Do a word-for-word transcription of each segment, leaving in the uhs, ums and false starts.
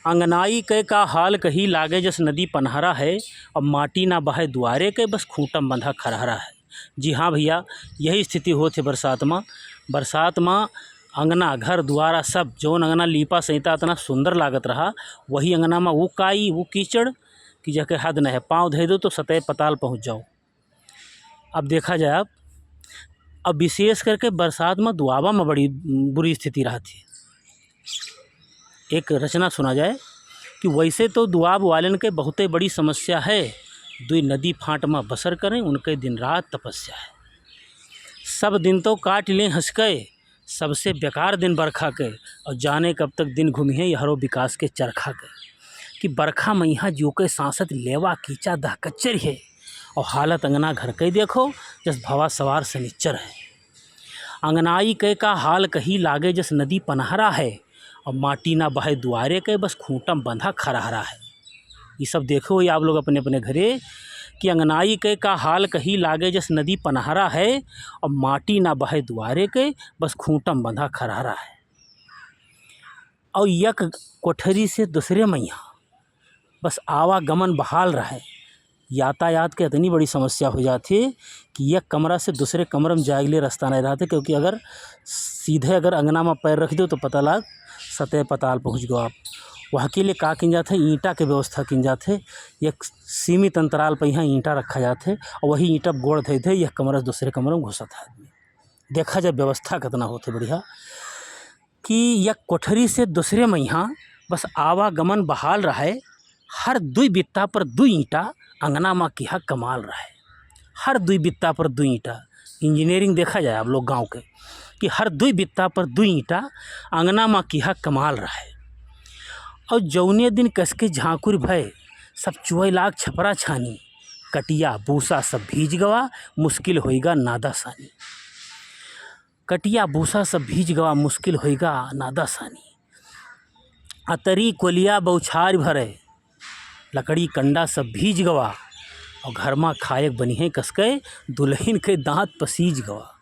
अंगनाई के का हाल कही, लागे जस नदी पनहरा है। अब माटी ना बहे दुआरे के, बस खूंटम बंधा खरहरा है। जी हाँ भइया, यही स्थिति होत है बरसात मा। बरसात मा अंगना, घर दुआरा सब, जौन अंगना लीपा सैता इतना सुंदर लागत रहा, वही अंगना मा वो काई, वो कीचड़ कि जेके हद न है। पाँव धइ दो तो सतह पताल पहुँच जाओ। अब देखा जाए, अब, अब विशेष करके बरसात मा दुआबा मा बड़ी बुरी स्थिति रहत है। एक रचना सुना जाए कि वैसे तो दुआब वालन के बहुते बड़ी समस्या है, दुई नदी फाँट मा बसर करें, उनके दिन रात तपस्या है। सब दिन तो काट लें हँस के, सबसे बेकार दिन बरखा के, और जाने कब तक दिन घूमिहें यहरो विकास के चरखा के। कि बरखा मइहाँ जो के सांसत लेवा कीचा दहकच्चर है, और हालत अंगना घर के देखो, जस भवा सवार सनिच्चर है। अंगनाई के का हाल कही, लागे जस नदी पनहरा है, और माटी ना बहे दुआरे के, बस खूंटम बंधा खरहरा है। ये सब देखे होई आप लोग अपने अपने घरे कि अंगनाई के का हाल कही, लागे जस नदी पनहरा है, और माटी ना बहे दुआरे के, बस खूंटम बंधा खरहरा है। और यक कोठरी से दूसरे मइहाँ बस आवागमन बहाल रहे। यातायात के इतनी बड़ी समस्या हो जात है कि यक कमरा से दूसरे कमरा में जाए के लिए रास्ता नहीं रहते, क्योंकि अगर सीधे अगर अंगना में पैर रख दो तो पता लाग सतह पताल पहुँच गो आप। वह के लिए का किन जात है, ईंटा के व्यवस्था किन जात है। एक सीमित अंतराल पर यहाँ ईंटा रखा जात है और वही ईंटा पर गोड़ धइ धइ यह कमरा से दूसरे कमरा में घुसत है आदमी। देखा जाए व्यवस्था कितना होत है बढ़िया। कि यक कोठरी से दूसरे मइहाँ बस आवागमन बहाल रहे, हर दुई बित्ता पर दुई ईंटा अंगना मा किहा कमाल रहे। हर दुई बित्ता पर दुई ईंटा, engineering देखा जाए आप लोग गाँव के, कि हर दुई बित्ता पर दुई ईंटा अंगना मा किहा कमाल रहे। और जौने दिन कसके झांकुर भय, सब चुए लाग छपरा छानी, कटिया भूसा सब भीज गवा, मुश्किल होइगा नादा सानी। कटिया भूसा सब भीज गवा, मुश्किल होइगा नादा सानी। अतरी कोलिया बौछार भरे, लकड़ी कंडा सब भीज गवा, और घर मा खायक बनिहे कसके, दुलहिन के दाँत पसीज गवा।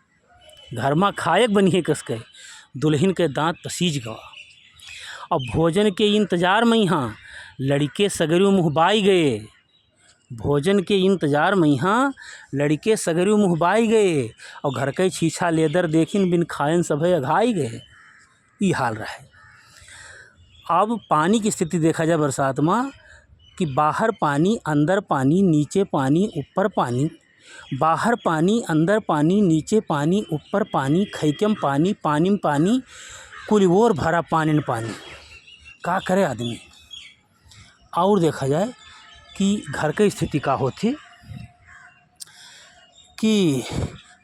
घर मा खायक बनिहे कसके, दुलहिन के दाँत पसीज गवा। अब भोजन के इंतजार मइहाँ, लड़िके सगरियो मुँह बाइ गए। भोजन के इंतजार मइहाँ, लड़िके सगरियो मुँह बाइ गए, और घर के छीछा लेदर देखिन बिन खायन सभे अघाइ गए। ई हाल रहे। अब पानी की स्थिति देखा जाए बरसात मा कि बाहर पानी, अंदर पानी, नीचे पानी, ऊपर पानी, बाहर पानी, अंदर पानी, नीचे पानी, ऊपर पानी, खइके में पानी, पानी में पानी, कुल ओर भरा पानी न पानी। का करे आदमी? और देखा जाए कि घर के स्थिति का होत है कि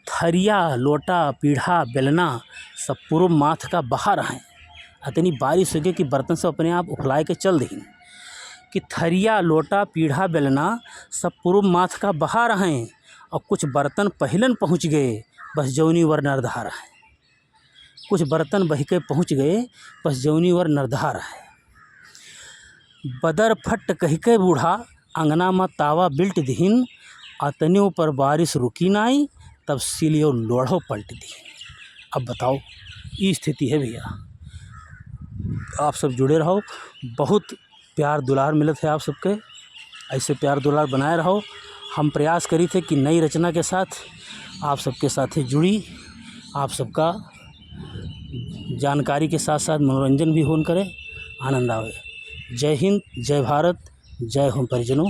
थरिया, लोटा, पीढ़ा, बेलना सब पूरब माथ का बहा रहैं। अतनी बारिश होइ गै कि बर्तन सब अपने आप उफलाए के चल दिहिन। कि थरिया, लोटा, पीढ़ा, बेलना सब पूरब माथ का बहा रहैं और कुछ बर्तन पहिलन पहुँच गए, बस जौनी ओर नरदहा रहैं। कुछ बर्तन बहिके पहुँच गए, बस जौनी ओर नरदहा रहैं। बदर फट कहिके बूढ़ा अंगना मा तावा बिल्ट दिहिन, अतने ऊपर बारिश रुकी नाई, तब सिलियो लोढ़ो पलट दिहिन। अब बताओ, ई स्थिति है भइया। आप सब जुड़े रहो, बहुत प्यार दुलार मिलत है आप सबके, ऐसे प्यार दुलार बनाए रहो। हम प्रयास करी थे कि नई रचना के साथ आप सबके साथे जुड़ी, आप सबका जानकारी के साथ साथ मनोरंजन भी होन करे, आनंद आवे। जय हिंद, जय भारत, जय हो परिजनों,